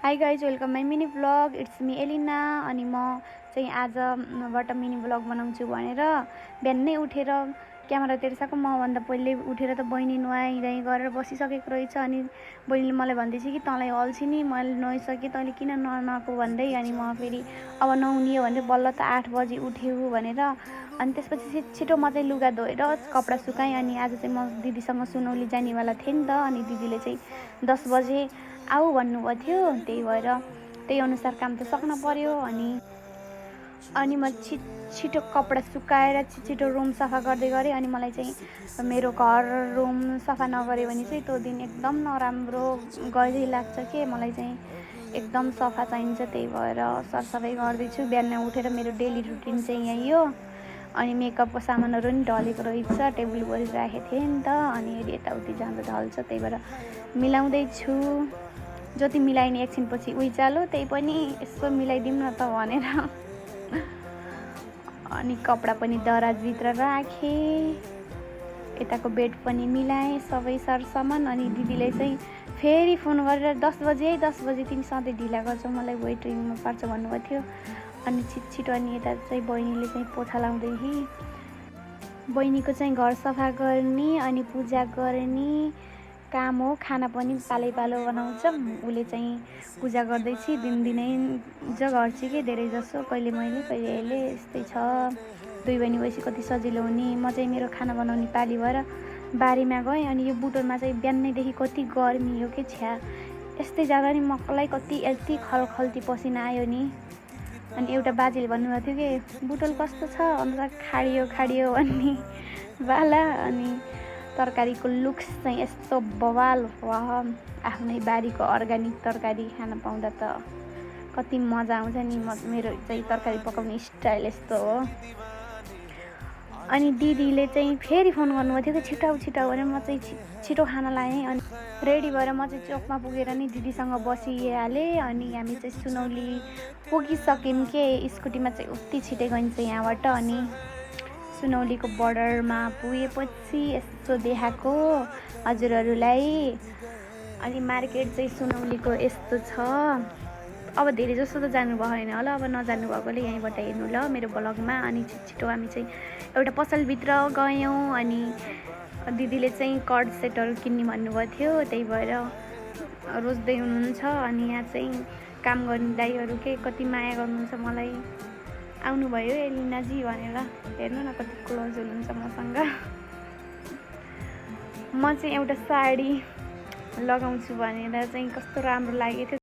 High guys welcome my mini vlog it's me Elina. अनि म चाहिँ आजबाट मिनी भ्लग बनाउँछु भनेर बिहानै उठेर क्यामेरा तेर्साको मभन्दा पहिले उठेर त बहिनी नुहाइधुवाइ गरेर बसिसकेको रहेछ। अनि बहिनीले मलाई भन्दैछ कि तँलाई अल्छी नि, मैले नुहाइसकेँ तैँले किन ननुहाएको भन्दै। अनि म फेरि अब नुहाउने भन्दै बल्ल त 8 बजी उठ्यो भनेर अनि त्यसपछि छिटो म चाहिँ लुगा धोएर कपडा सुकाएँ। अनि आज चाहिँ म दिदीसँग सुनौली जानेवाला थिएँ नि त। अनि दिदीले चाहिँ 10 बजे आऊ भन्नुभएको थियो, त्यही भएर त्यही अनुसार काम त सक्न पर्यो। अनि म छिटो कपडा सुकाएर छिटो रुम सफा गर्दै गरेँ। अनि मलाई चाहिँ मेरो घर रुम सफा नगऱ्यो भने चाहिँ त्यो दिन एकदम नराम्रो गएरै लाग्छ के, मलाई चाहिँ एकदम सफा चाहिन्छ। त्यही भएर सरसफाइ गर्दैछु। बिहान उठेर मेरो डेली रुटिन चाहिँ यही हो। अनि मेकअपको सामानहरू पनि ढलेको रहेछ, टेबल वरि राखेको थिएँ नि त। अनि यताउति जाँदा ढल्छ, त्यही भएर मिलाउँदैछु। जति मिलाइने एकछिनपछि उइचालो, त्यही पनि यसो मिलाइदिउँ न त भनेर। अनि कपडा पनि दराजभित्र राखेँ, यताको बेड पनि मिलाएँ, सबै सरसामान। अनि दिदीले चाहिँ फेरि फोन गरेर 10 बजे तिमी सधैँ ढिला गर्छौ, मलाई वेटिङमा पार्छ भन्नुभएको थियो। अनि छिटो अनि यता चाहिँ बहिनीले चाहिँ पोछा लाउँदै थिए। बहिनीको चाहिँ घर सफा गर्ने अनि पूजा गर्ने काम हो। खाना पनि पालै बनाउँछ। उसले चाहिँ पूजा गर्दैछ दिनदिनै घर चाहिँ के धेरै जसो, कहिले मैले कहिले अहिले यस्तै छ। 2 बहिनी भएपछि कति सजिलो हुने। म चाहिँ मेरो खाना बनाउने पाली भएर बारीमा गएँ। अनि यो बुटोलमा चाहिँ बिहानैदेखि कति गर्मी हो कि छ्या, यस्तै जाँदा नि मकलाई कति यति खलखल्ती पसिना आयो नि। अनि एउटा बाजेले भन्नुभएको थियो कि बुटोल कस्तो छ अन्त खाडियो भन्ने बाला। अनि तरकारीको लुक्स चाहिँ यस्तो बवाल, वाह, आफ्नै बारीको अर्ग्यानिक तरकारी खान पाउँदा त कति मजा आउँछ नि। मेरो चाहिँ तरकारी पकाउने स्टाइल यस्तो हो। अनि दिदीले चाहिँ फेरि फोन गर्नुभएको थियो कि छिटाउ भनेर म चाहिँ छिटो खाना लाएँ। अनि रेडी भएर म चाहिँ चोकमा पुगेर नि दिदीसँग बसिहालेँ। अनि हामी चाहिँ सुनौली पुगिसक्यौँ के, स्कुटीमा चाहिँ उति छिटै गइन्छ यहाँबाट। अनि सुनौलीको बर्डरमा पुगेपछि यस्तो देखाएको हजुरहरूलाई। अनि मार्केट चाहिँ सुनौलीको यस्तो छ। अब धेरै जस्तो त जानु भएन होला, अब नजानु भएकोले यहीँबाट हेर्नु ल मेरो ब्लगमा। अनि छिटो हामी चाहिँ एउटा पसलभित्र गयौँ। अनि दिदीले चाहिँ कर्ड सेटहरू किन्ने भन्नुभएको थियो, त्यही भएर रोज्दै हुनुहुन्छ। अनि यहाँ चाहिँ काम गर्ने दाइहरू के कति माया गर्नुहुन्छ मलाई, आउनुभयो एलिनाजी भनेर। हेर्नु न कति क्लोज हुनुहुन्छ मसँग। म चाहिँ एउटा साडी लगाउँछु भनेर चाहिँ कस्तो राम्रो लागेको थियो।